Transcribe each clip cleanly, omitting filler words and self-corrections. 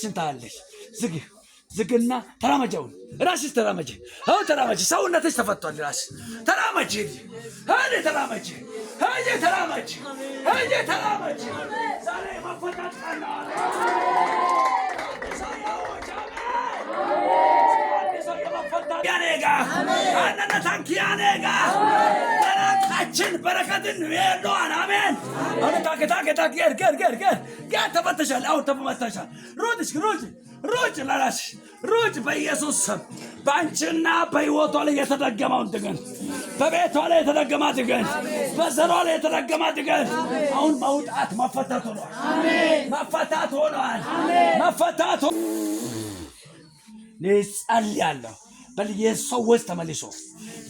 ራስሽን ታያለሽ። ዝግ ዝግና ተራመጂ። አሁን ራስሽ ተራመጂ። አሁን ተራመጂ። ሰውነትሽ ተፈቷል። ራስሽ ተራመጂ። ሂጂ ተራመጂ። ሂጂ ተራመጂ። ሂጂ ተራመጂ። ዛሬ መፈታት ቀን ነው። ሰው ያውጅ አሜን። ሰው የመፈታት ያኔጋ አነነታንኪ ያኔጋ ጠላታችን በረከትን የለዋን አሜን። አሁን ታኬ ታኬ ታኬ ገር ገር ገር ገር ተፈተሻል። አሁን ተፈተሻል። ሩጭ እስኪ ሩጭ ሩጭ ለራስሽ ሩጭ። በኢየሱስ ስም በአንቺና በሕይወቷ ላይ የተደገመውን ድግምት፣ በቤቷ ላይ የተደገመ ድግምት፣ በዘሯ ላይ የተደገመ ድግምት አሁን መውጣት መፈታት ሆኗል። መፈታት ሆኗል። መፈታት ጸልያለሁ። በል የሰው ወዝ ተመልሶ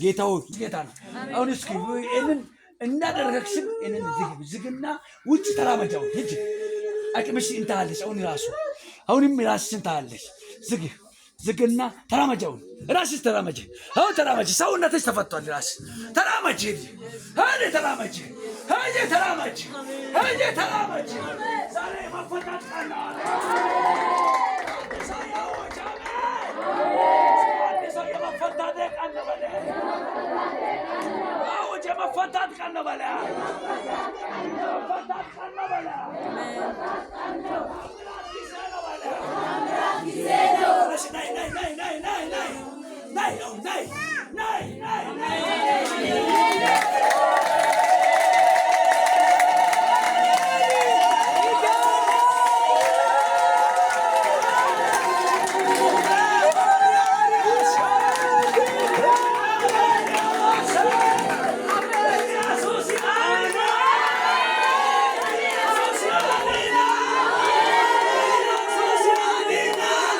ጌታው ጌታ ነው። አሁን እስኪ ይህንን እንዳደረግሽም ይህንን ዝግና ውጭ ተራመጃው ሂጂ። አቅምሽ እንታለሽ። አሁን ራሱ አሁንም ራስሽን ታያለሽ። ዝግ ዝግና ተራመጃውን ራስሽ ተራመጂ። አሁን ተራመጂ። ሰውነትሽ ተፈቷል። ራስሽ ተራመጂ። ሂጂ ተራመጂ። ሂጂ ተራመጂ። ሂጂ ተራመጂ። ዛሬ መፈታት ቀን ነው። ሰው ያውጅ አሜን። ሰው የመፈታት ቀን ነው በለ። አውጅ የመፈታት ቀን ነው በለ። የመፈታት ቀን ነው በለ። ነይ ነይ ነይ ነይ ነይ ነይ ነይ ነይ ነይ ነይ ነይ። ኢየሱስ ያድናል። ኢየሱስ ያድናል። ኢየሱስ ያድናል።